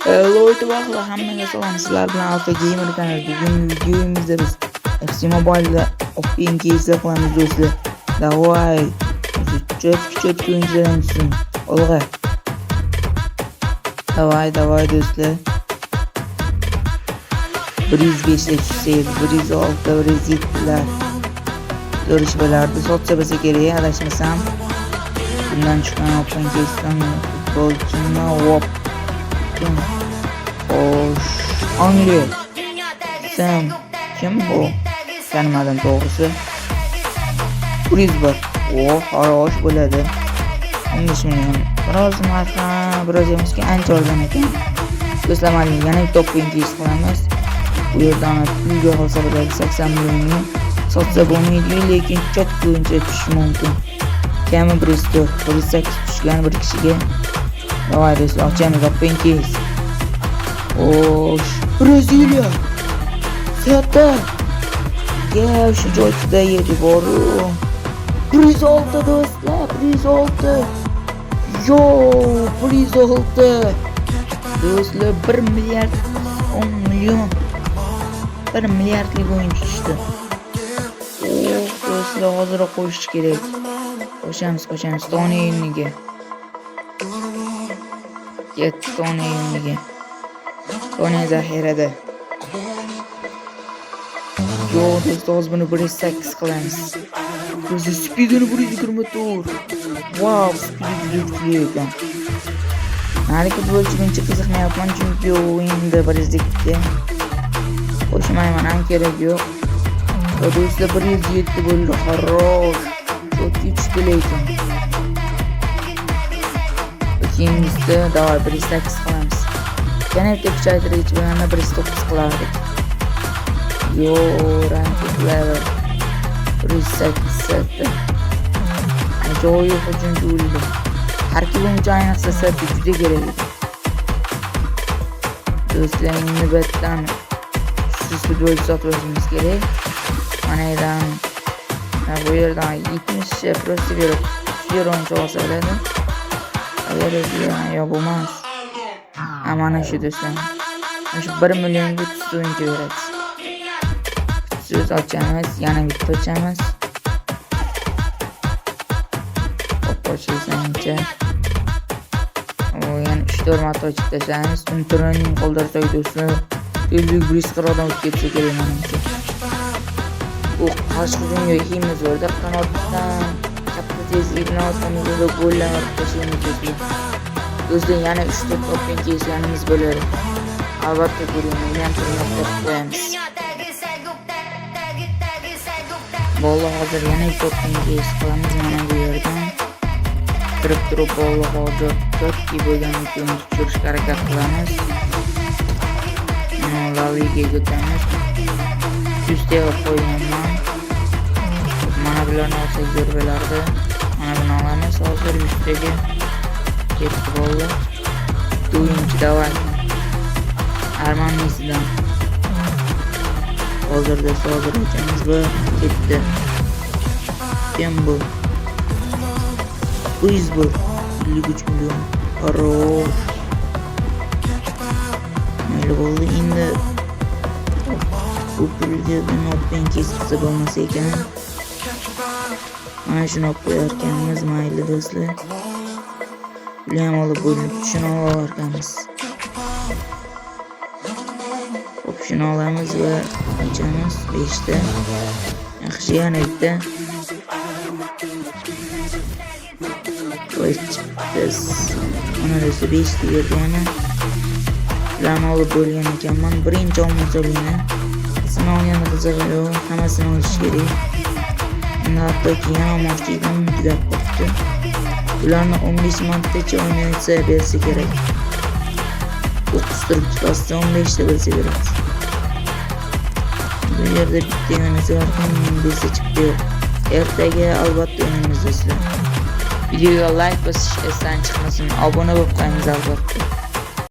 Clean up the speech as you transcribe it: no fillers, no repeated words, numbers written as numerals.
Hello itibahla hammaga salom, sizlar bilan Alfa Gamer kanali. Bugungi videomizda biz FC Mobile'da open case qilamiz do'stlar. Давай. Чётко чётко o'yinchilardan tushsin. Olg'a. Давай, давай do'stlar. 105 ga tushsa edi, 106, 107 lar. Zo'r ish bo'lardi. Sotsa bo'lsa kerak, adashmasam. Bundan chiqqan open case'dan futbolchini vop. Kim? Xo'sh, Angliya. Sam. Kim bu? Tanimadim to'g'risi. 101. O, хорош bo'ladi. 15 million. Biroz narxi, biroz emaski, ancha arzon ekan. Do'stlar, mayli, yana bitta open case qilamiz. Bu yerdan pulga qolsa bo'ladi, 80 millionga. Sotsa bo'lmaydi, lekin чётко o'yinchi tushishi mumkin. Kami 104, 108 tushgan bir kishiga. Давай do'stlar, ochamiz open case. Xo'sh, Braziliya. Seta. Ya shu joyda yeri bor-u. 106 do'stlar, 106. Yo, 106. Do'stlar, 1 milliard 10 million. 1 milliardlik o'yinchi tushdi. Oh, do'stlar, hozir qo'shish kerak. Qo'shamiz, qo'shamiz Toni o'yiniga. Ketdi Toni o'yiniga. Toni zaxirada. Yo'q, do'stlar, hozir buni 108 qilamiz. O'zi speedini 124. Wow, speedi juda kuchli ekan. Narigi futbolchi buncha qiziqmayapman, chunki u o'yinda 102 qo'shmayman, ham kerak yo'q. Va do'stlar, 107 bo'ldi, хорош. Cho'tki tushdi lekin. Keyingisida давай 108 qilamiz. Yana bitta kuchaytirgich bilan 109 qilardik. Yo, ranking level 108 seti. Ajoyib hujumchi o'ldi. Tarkib bo'yicha ayniqsa seti juda kerak edi. Do'stlar, endi bu yerdan kuchsiz futbolchi sotib olishimiz kerak. Mana yerdan, bu yerdan 70 просто berib kuchli olsa bo'ladi. Agar yo bo'lmas. Ha, mana shu do'stlar. Mana shu 1 millionga kuchsiz o'yinchi beradi. Kuchsiz ochamiz, yana bitta ochamiz. Hop, ochilsancha. O, yana 3-4 marta ochib tashlaymiz. Uni training qoldirsak do'stlar, tezlik 140 dan o'tib ketsa kerak menimcha. Bu qarshi hujumga himiz borda, qanotdan katta tezlik bilan otganimizda gollar urib tashlaymiz do'stlar. Do'stlar, yana 3-4 open case'larimiz bo'ladi. Albatta ko'ring, uni ham turnir qilib qo'yamiz. Bola hozir yana bitta open case qilamiz mana bu yerdan. Kirib turib bola hozir чётки bo'lgan o'yinchi tushirishga harakat qilamiz. La Ligaga o'tamiz. 100 ta qilib qo'yganman. Mana bularni olsak zo'r bo'lardi. Mana buni olamiz hozir 100 taga. Ketdi bola. Bitta o'yinchi, давай. Arman Messidan. Hozir do'stlar, hozir ochamiz va ketdi. Kim bu? 101. 53 million. Хорош. Mayli bo'ldi. Endi bu pulga buni open case qilsa bo'lmasa ekan. Mana shuni olib qo'yarkanmiz, mayli do'stlar. Pulni ham olib bo'lib, shuni olarkanmiz. Hop, shuni olamiz va ochamiz 5 ta. Yaxshi, yana bitta. Voy, chiqdi. Mana do'stlar, 5 ta berdi yana. Ularni olib bo'lgan ekanman. Birinchi olmasa olinglar. Hammasini olganda qizig'i yo'q, hammasini olish kerak. Endi hattoki yana olmoqchi edim, tugab qolibdi. Ularni 15 martacha o'ynatsa bersa kerak. 9 turibdi pastda, 15 ta bo'lsa beradi. Bu yerda bitta o'ynasa ham bersa chiqdi yo'q. Ertaga albatta o'ynaymiz do'stlar. Videoga like bosish esdan chiqmasin. Obuna bo'lib qo'yamiz albatta.